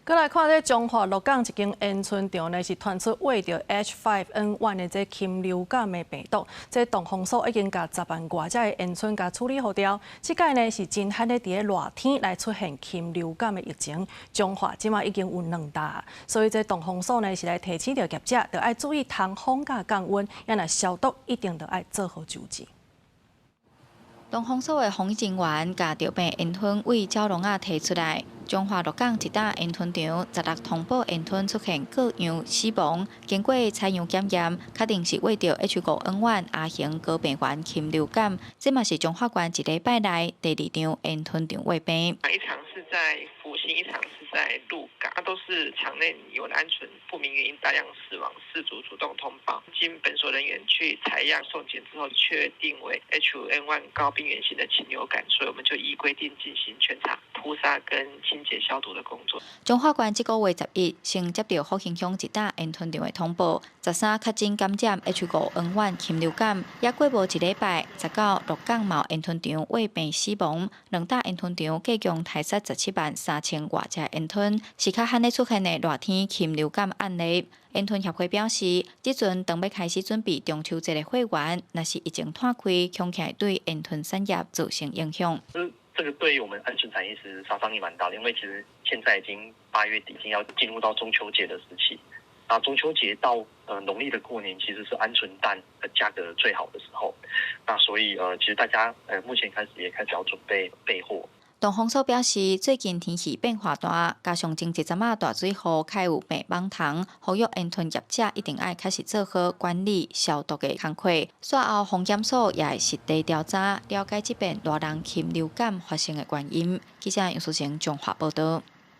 閣來看這彰化鹿港一間鵪鶉場呢，是傳出穢著 H5N1 的這禽流感的病毒。這動防所已經共10萬外隻的鵪鶉共處理予掉。這擺呢是真罕咧佇咧熱天來出現禽流感的疫情。彰化這馬已經有兩單，所以這動防所呢是來提醒著業者，著愛注意通風佮降溫，也若消毒一定著愛做好周至。動防所的防疫人員共著病鵪鶉對鳥籠仔提出來，彰化鹿港一搭鵪鶉場16通報鵪鶉出現各樣死亡，經過採樣檢驗，確定是穢著 H5N1 亞型高病原禽流感。這嘛是彰化縣一禮拜內第二場鵪鶉場穢病。一場是在福興，一場是在鹿港，都是場內有鵪鶉不明原因大量死亡，飼主主動通報，經本所人員去採樣送檢之後，確定為 H5N1 高病原性的禽流感，所以我們就依規定進行全場撲殺跟清潔消毒的工作。彰化縣這個月11先接著福興鄉一搭鵪鶉場的通報，13確診感染 H5N1 禽流感，猶過無一禮拜，19鹿港嘛鵪鶉場穢病死亡，兩搭鵪鶉場計共刣殺17萬3千外隻鵪鶉，是較罕咧出現的熱天禽流感案例。鵪鶉協會表示，這陣當欲開始準備中秋節的會員，若是疫情湠開，恐驚會對鵪鶉產業造成影響。這個對於我們鵪鶉產業其實殺傷力蠻大的，因為其實現在已經8月底，已經要進入到中秋節的時期。啊，中秋節到農曆的過年，其實是鵪鶉蛋的價格最好的時候。那所以其實大家目前開始也開始要準備備貨。動防所表示，最近天氣變化大，加上前一陣仔大水雨，較有病蠓蟲，呼籲鵪鶉業者一定愛確實做好管理消毒的工課。煞後防檢所也會實地調查，了解這遍熱人禽流感發生的原因。記者楊淑賢彰化報導。